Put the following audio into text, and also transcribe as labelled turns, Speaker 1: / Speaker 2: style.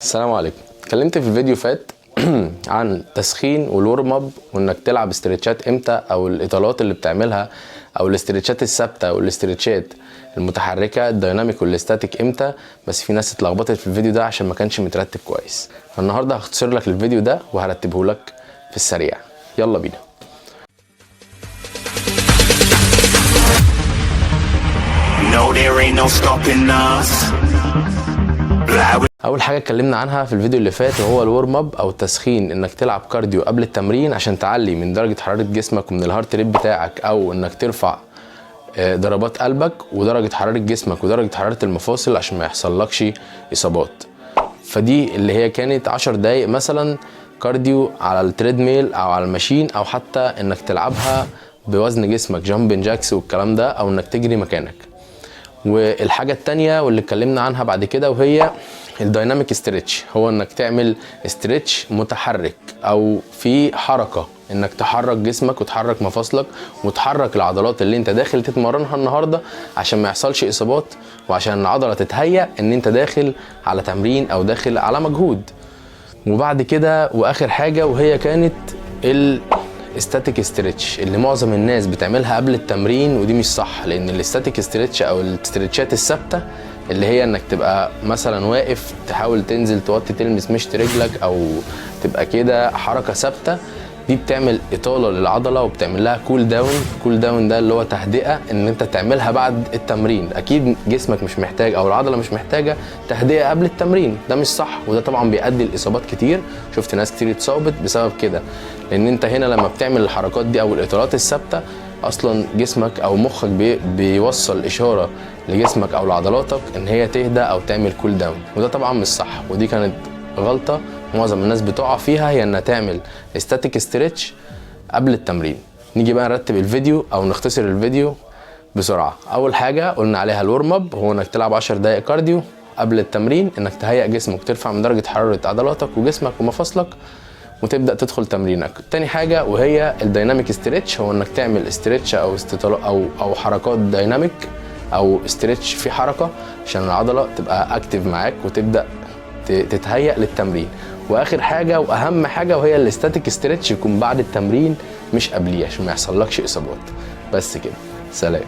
Speaker 1: السلام عليكم. اتكلمت في الفيديو فات عن تسخين وال warm up، وانك تلعب stretch ات امتى، او الاطالات اللي بتعملها، او ال stretch ات الثابتة وال stretch ات المتحركه، ال dynamic وال static امتى. بس في ناس اتلخبطت في الفيديو ده عشان ما كانش مترتب كويس. فالنهارده هختصر لك الفيديو ده وهرتبه لك في السريع. يلا بينا.
Speaker 2: No, there ain't no stopping us. Fly with
Speaker 1: اول حاجة اتكلمنا عنها في الفيديو اللي فات وهو ال warm up او التسخين، انك تلعب cardio قبل التمرين عشان تعلي من درجه حرارة جسمك ومن ال heart rate بتاعك، او انك ترفع ضربات قلبك ودرجة حرارة جسمك ودرجة حرارة المفاصل عشان ما يحصلكش اصابات. فدي اللي هي كانت 10 دقايق مثلا cardio على ال treadmill او على ال machine، او حتى انك تلعبها بوزن جسمك، jumping jacks والكلام ده، او انك تجري مكانك. والحاجة التانية واللي اتكلمنا عنها بعد كده وهي ال dynamic stretch، هو انك تعمل stretch متحرك او في حركة، انك تحرك جسمك وتحرك مفاصلك وتحرك العضلات اللي انت داخل تتمرنها النهارده عشان ما يحصلش اصابات، وعشان العضلة تتهيأ ان انت داخل على تمرين او داخل على مجهود. وبعد كده واخر حاجة وهي كانت ال static stretch اللي معظم الناس بتعملها قبل التمرين، ودي مش صح، لان ال static stretch او ال stretch ات الثابتة اللي هي انك تبقى مثلا واقف تحاول تنزل توطي تلمس مشط رجلك، او تبقى كده حركة ثابته، دي بتعمل اطاله للعضله وبتعمل لها cool down. cool down ده اللي هو تهدئه، ان انت تعملها بعد التمرين. اكيد جسمك مش محتاج او العضلة مش محتاجه تهدئه قبل التمرين، ده مش صح، وده طبعا بيؤدي لاصابات كتير. شفت ناس كتير اتصابت بسبب كده، لان انت هنا لما بتعمل الحركات دي او الاطالات الثابتة اصلا جسمك او مخك بيوصل اشارة لجسمك او لعضلاتك ان هي تهدى او تعمل cool down، وده طبعا مش صح. ودي كانت غلطه معظم الناس بتقع فيها، هي انها تعمل static stretch قبل التمرين. نيجي بقى نرتب الفيديو او نختصر الفيديو بسرعه. اول حاجة قلنا عليها ال warm up، هو انك تلعب 10 دقائق cardio قبل التمرين، انك تهيئ جسمك وترفع من درجه حرارة عضلاتك وجسمك ومفاصلك وتبدا تدخل تمرينك. تاني حاجة وهي ال dynamic stretch، هو انك تعمل stretch او استطلاع او حركات dynamic او stretch في حركة عشان العضلة تبقى active معاك وتبدا تتهيأ للتمرين. واخر حاجة واهم حاجة وهي ال static stretch، يكون بعد التمرين مش قبليه عشان ما يحصلكش اصابات. بس كده، سلام.